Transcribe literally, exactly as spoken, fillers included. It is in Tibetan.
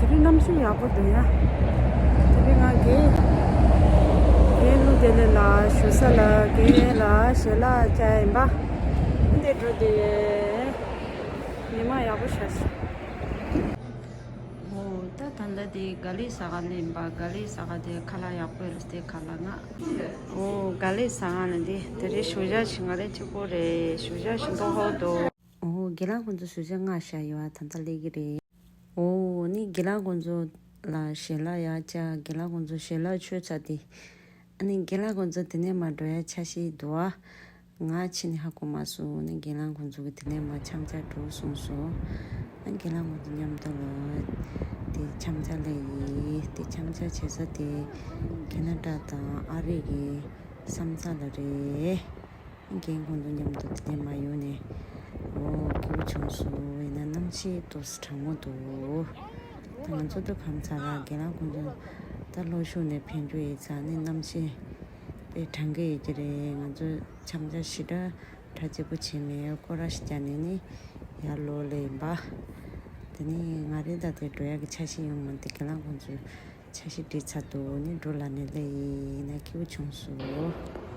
རི་གནམ་གཤིས་ཡག་པོ་འདུག་ཡ། དེ་རིང་ང་རྒན་རྒན་ཀླུ་བདེ་ལེགས་ལ་ཞུ་ས་ལ་རྒན་ལ་ཞལ་ལག་བཅར་ཡིན་པ། འདི་འགྲོ་དུས་ཉི་མ་ཡག་པོ་ཤར་སོང་། འོ་ད་ད་ལྟ་དེ་ག་ལི་ཟ་ཁང་ལ་ཡིན་པ། ག་ལི་ཟ་ཁང་དེ་ཁ་ལག་ཡག་པོ་རེད། དེ་ཁ་ལག་ང་འོ་ག་ལི་ཟ་ཁང་ལ་འདི་དེ་རིང་ཞུ་ཞག་ཞིག་ང་རེ་གཅིག་པོ་རེད། ཞུ་ཞག་ཞིག་མདོག་ཧོ་འདུག་འོ་དགེ་ལགས་ཁོང་ཚོ་ཞུ་ཞག་ང་ཞག་ཡོད་ཨ། ད་ལྟ་སླེབས་ཀྱི་རེད། འོ་ནི་དགེ་ལགས་ཁོང་ཚོ་ལ་ཞལ་ལག་ཡག་བཅར། དགེ་ལགས་ཁོང་ཚོ་ཞལ་ལག་མཆོད་ཚར་ཏེ། ཨ་ནི་དགེ་ལགས་ཁོང་ཚོ་དེ་ནས་མར་འགྲོ་ཡ་འཆར་གཞི་འདུག་ཨ། ང་ཕྱིན་ནས་ཧ་གོ་མ་སོང་། ཨ་ནི་དགེ་ལགས་ཁོང་ཚོ་གི་དེ་ནས་མར་འཆམ་འཆམ་འགྲོ་གསུངས་སོང་། ཨ་དགེ་ལགས་ཁོང་ཚོ་མཉམ་དུ་ལ་དེ་འཆམ་འཆམ་ལ་ཡིན། དེ་འཆམ་འཆམ་བྱེད་ས་དེ་ཁེ་ན་ཌ་དང་ཨ་རི་གི་ས་མཚམས་ལ་རེད། རྒན་ཁོང་ཚོ་མཉམ་དུ་དེ་ནས་མར་ཡོང་ནས། འོ་སྐྱིད་པོ་བྱུང་སོང་། ཡིན་ན་གནམ་གཤིས་ཏོག་ཙམ་གྲང་མོ་འདུག་ད་ང་ཚོ་ད་ཁམས་ཚ་ར་དགེ་ལགས་ཁོང་ཚོ་ད་ལྷོ་ཕྱོགས་ནས་ཕེབས་རྒྱུ་ཡིན་ཙང་ནི་གནམ་གཤིས་དཔེ་གྲང་གི་ཡོད་ཀྱི་རེད། ང་ཚོ་འཆམ་འཆམ་ཞེ་དྲག་གྲ་རྒྱས་པོ་བྱས་མེད། སྐོར་ར་ཞིག་བརྒྱབ་ནས་ནི་ཡར་ལོག་ལེ་ཡིན་པ། དེ་ནི་ང་རེ་ད་དེ་འགྲོ་ཡག་གི་འཆར་གཞི་ཡོད་མ་རེད། དགེ་ལགས་ཁོང་ཚོས་འཆར་གཞི་བསྒྲིགས་ཚར་འདུག་ནི་འགྲོ་ལ་ནི་སླེབས་ཡིན་ན་སྐྱིད་པོ་བྱུང་སོང་།